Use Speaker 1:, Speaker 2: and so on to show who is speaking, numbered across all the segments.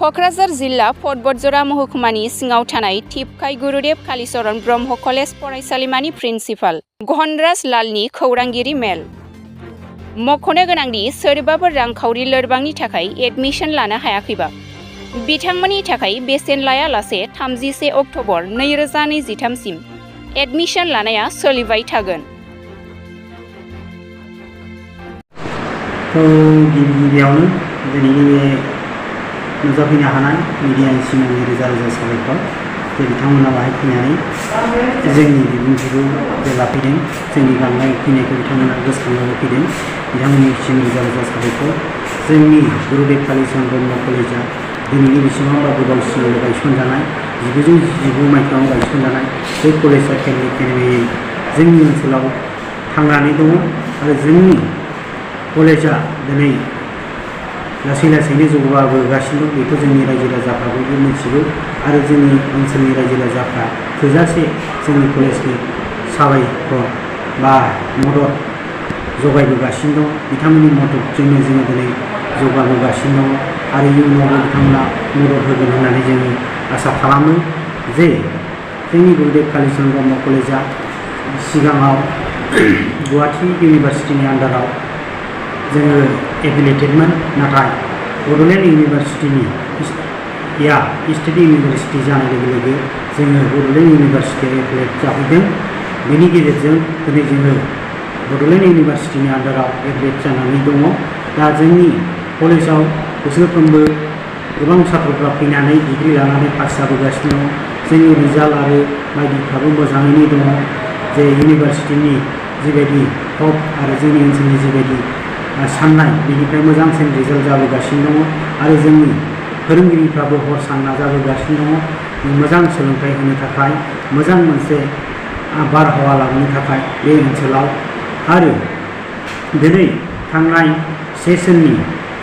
Speaker 1: क'क्राझार जिल्ला फटबटजरा महकुमानि सिङाव थानाय टिपकाय गुरुदेव कालीचरण ब्रह्म कलेज फरायसालिमानि प्रिन्सिपाल गहनराज लालनि खौरांगिरि मेल। मख'नो गोनांदि सोरबाफोर रांखावरि लोरबांनि थाखाय एडमिशन लानो हायाखैबा बिथांमोननि थाखाय बेसेन लायालासे 31 अक्ट'बर 2023 सिम एडमिशन लानाया सोलिबाय थागोन।
Speaker 2: गिबियावनो दिनैनि बे नुजाफैनो हानाय मिडियानि सिमांनि रोजा रोजा साबायखर जे बिथांमोना बाहाय फैनानै जोंनि बिबुंथिखौ लाफैदों, जोंनि गांनाय उखैनायखौ बिथांमोना गोसोखांनानै फैदों। बिथांमोननिसिम रोजा रोजा साबायखर। जोंनि गुरुदेव कालीचरण ब्रह्म कलेजा दिनैनि बेसेबांबा गोबाव सिगां गायसनजानाय 1919 मायथाइयाव गायसनजानाय बे कलेजा केनेमेयै जोंनि ओनसोलाव थांनानै दङ आरो जोंनि कलेजा दिनै लासै लासैनो जौगाबोगासिनो दं। बेखौ जोंनि रायजो राजाफ्राबो मिथिगौ आरो जोंनि ओनसोलनि रायजो राजाफ्रा थोजासे जोंनि कलेजनि साबायखर बा मदद जगायबोगासिनो दं। बिथांमोननि मददजोंनो जोङो दिनै जौगाबोगासिनो दं आरो इयुनावबो बिथांमोना मदद होगोन होननानै जोङो आसा खालामो जे जोंनि गुरुदेव कालीचरण ब्रह्म कलेजा सिगाङाव गुवाहाटी इउनिभारसिटिनि आन्डाराव जोङो एफिलिएटेडमोन, नाथाय बड'लेण्ड इउनिभारसिटिनि स्टेट इउनिभारसिटि जानाय लोगो लोगो जोङो बड'लेण्ड इउनिभारसिटियाव एफिलिएट जाफैदों। बेनि गेजेरजों दिनै जोङो बड'लेण्ड इउनिभारसिटिनि आन्डाराव एफिलिएट जानानै दङ। दा जोंनि कलेजाव बोसोरफ्रोमबो गोबां छात्रफ्रा फैनानै डिग्री लानानै पास जाबोगासिनो दङ। जोंनि रिजाल्ट आरो बायदिफ्राबो मोजाङैनो दङ। जे इउनिभारसिटिनि जिबायदि टप आरो जोंनि ओनसोलनि जिबायदि साननाय बेनिफ्राय मोजांसिन रिजाल्ट जाबोगासिनो दङ आरो जोंनि फोरोंगिरिफ्राबो हर सान नाजाबोगासिनो दङ मोजां सोलोंथाइ होनो थाखाय, मोजां मोनसे बारहावा लाबोनो थाखाय बे ओनसोलाव। आरो दिनै थांनाय सेसननि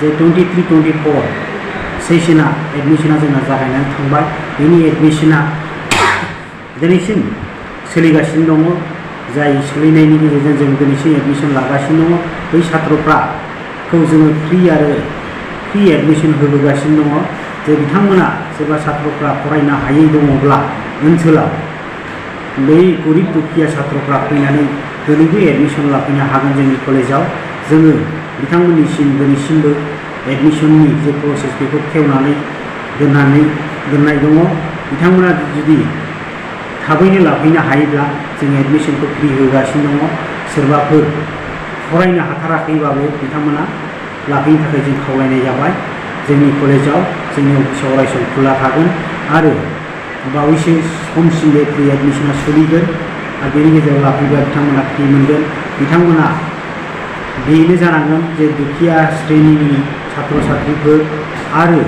Speaker 2: जे 23-24 सेसना एडमिशना जोंना जागायनानै थांबाय। बेनि एडमिशना दिनैसिम सोलिगासिनो दङ। जाय सोलिनायनि गेजेरजों जों दिनैसिम एडमिशन लागासिनो दङ। बै छात्रफ्राखौ जोङो फ्रि एडमिशन होबोगासिनो दङ। जे बिथांमोना सोरबा छात्रफ्रा फरायनो हायै दङब्ला ओनसोलाव बै गरिब दुखिया छात्रफ्रा फैनानै दिनैबो एडमिशन लाफैनो हागोन जोंनि कलेजाव। जोङो बिथांमोननिसिम दिनैसिमबो एडमिशननि जे प्रसेस बेखौ खेवनानै दोननाय दङ। बिथांमोना जुदि थाबैनो लाफैनो हायोब्ला जों एडमिशनखौ फ्रि होगासिनो दङ। सोरबाफोर फरायनो हाथाराखैबाबो बिथांमोना लाफैनो थाखाय जों खावलायनाय जाबाय। जोंनि कलेजाव जोंनि अफिसाव अरायसम खुला थागोन आरो बावैसो समसिम बे फ्रि एडमिशना सोलिगोन आरो बेनि गेजेराव लाफैबा बिथांमोना फ्रि मोनगोन। बिथांमोना बेनो जानांगोन जे दुखिया श्रेणिनि छात्र छात्रीफोर आरो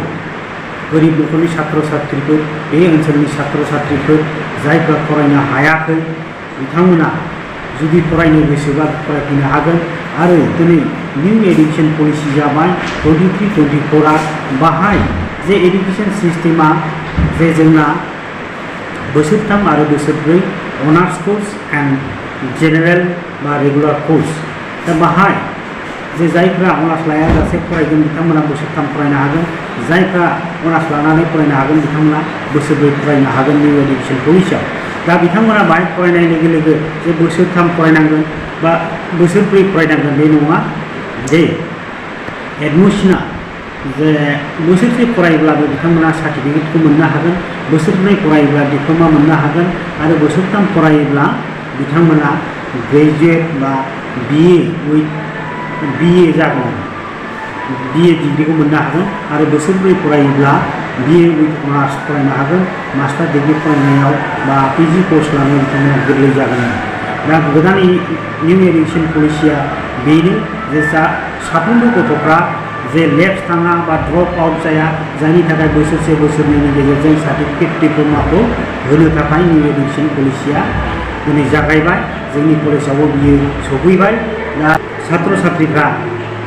Speaker 2: गोरिब न'खरनि छात्र छात्रीफोर, बे ओनसोलनि छात्र छात्रीफोर जायफ्रा फरायनो हायाखै बिथांमोना जुदि फरायनो गोसोबा फरायफैनो हागोन। आरो दिनै निउ एडुकेशन पलिसि जाबाय 23-24आ बाहाय जे एडुकेशन सिस्टेमा जे जोंना बोसोरथाम आरो बोसोरब्रै अनार्स कर्स एन्ड जेनेरेल बा रेगुलार कर्स। दा बाहाय जे जायफ्रा अनार्स लायाजासे फरायगोन बिथांमोना बोसोरथाम फरायनो हागोन, जायफ्रा अनार्स लानानै फरायनो हागोन बिथांमोना बोसोरब्रै फरायनो हागोन निउ एडुकेशन पलिसियाव। दा बिथांमोना बाहाय फरायनाय लोगो लोगो जे बोसोरथाम फरायनांगोन बा बोसोरब्रै फरायनांगोन बे नङा। जे एडमिशना जे बोसोरसे फरायोब्लाबो बिथांमोना सार्टिफिकेटखौ मोननो हागोन, बोसोरनै फरायोब्ला डिप्ल'मा मोननो हागोन आरो बोसोरथाम फरायोब्ला बिथांमोना ग्रेजुवेट बा BA जागोन, BA डिग्रीखौ मोननो हागोन आरो बोसोरब्रै फरायोब्ला BA विथ अनार्स फरायनो हागोन। मास्टार डिग्री फरायनायाव बा PG कर्स लानायाव बिथांमोना गोरलै जागोन। दा गोदान निउ एडुकेशन पलिसिया बेनो जे साफ्रोमबो गथ'फ्रा जे लेप्स थाङा बा ड्रप आउट जाया, जायनि थाखाय बोसोरसे बोसोरनैनि गेजेरजों सार्टिफिकेट डिप्ल'माखौ होनो थाखाय निउ एडुकेशन पलिसिया दिनै जागायबाय। जोंनि कलेजावबो बियो सफैबाय। दा छात्र छात्रीफ्रा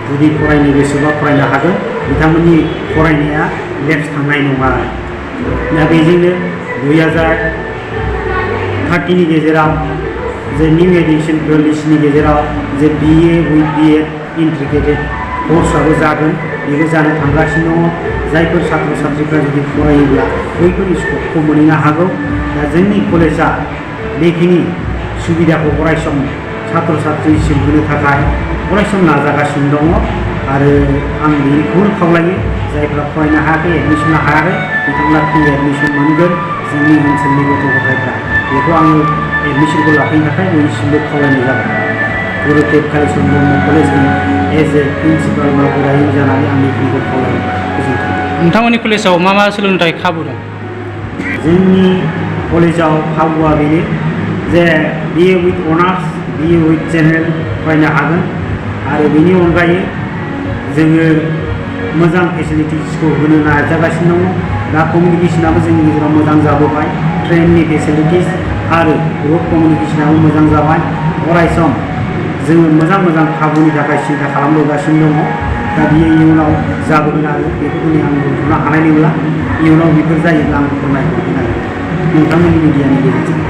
Speaker 2: जुदि फरायनो गोसोबा फरायनो हागोन, बिथांमोननि फरायनाया लेप्स थांनाय नङा। दा बेजोंनो 2030नि गेजेराव जे निउ एडुकेशन पलिसिनि गेजेराव जे BA विथ BEd इन्टिग्रेटेड कर्सआबो जागोन बेबो जानो थांगासिनो दङ जायफोर सात्र साथ्रिफ्रा जुदि फरायोब्ला बैफोर स्कपखौ मोनहैनो हागौ दा जोंनि कलेजा बेखिनि सुबिदाखौ अरायसम सात्र साथ्रिसिम होनो थाखाय अरायसम नाजागासिनो दङ आरो आं बेखौनो खावलायो जायफ्रा फरायनो हायाखै एडमिसन हायाखै बिथांमोना फ्रि एडमिसन मोनगोन जोंनि ओनसोलनि गथ' गथायफ्रा बेखौ आङो एडमिसनखौ लाफैनो थाखाय बयनिसिमबो खावलायनाय जाबाय गुरुदेब कालिचरण ब्रह्म कलेजनि एज ए प्रिन्सिपाल बा बरायन जानानै आं बेखिनिखौ खावलायो गोजोन्थों।
Speaker 3: नोंथांमोननि कलेजाव मा मा सोलोंथाइ खाबु दं?
Speaker 2: जोंनि कलेजाव खाबुआ बेनो जे BA with honours BA with general फरायनो हागोन आरो बेनि अनगायै जोङो मोजां फेसिलिटिसखौ होनो नाजागासिनो दङ दा कमिउनिकेसनाबो जोंनि गेजेराव मोजां जाबोबाय ट्रेननि फेसिलिटिस आरो रोड कमिउनिकेसनाबो मोजां जाबाय अरायसम जोङो मोजां खाबुनि थाखाय सिन्था खालामबोगासिनो दङ दा बियो इयुनाव जाबोगोन आरो बेखौ दिनै आं बुंथ'नो हानाय नंला इयुनाव बेफोर जायोब्ला आं फोरमायहरगोन आरो नोंथांमोननि मिडियानि गेजेरजों।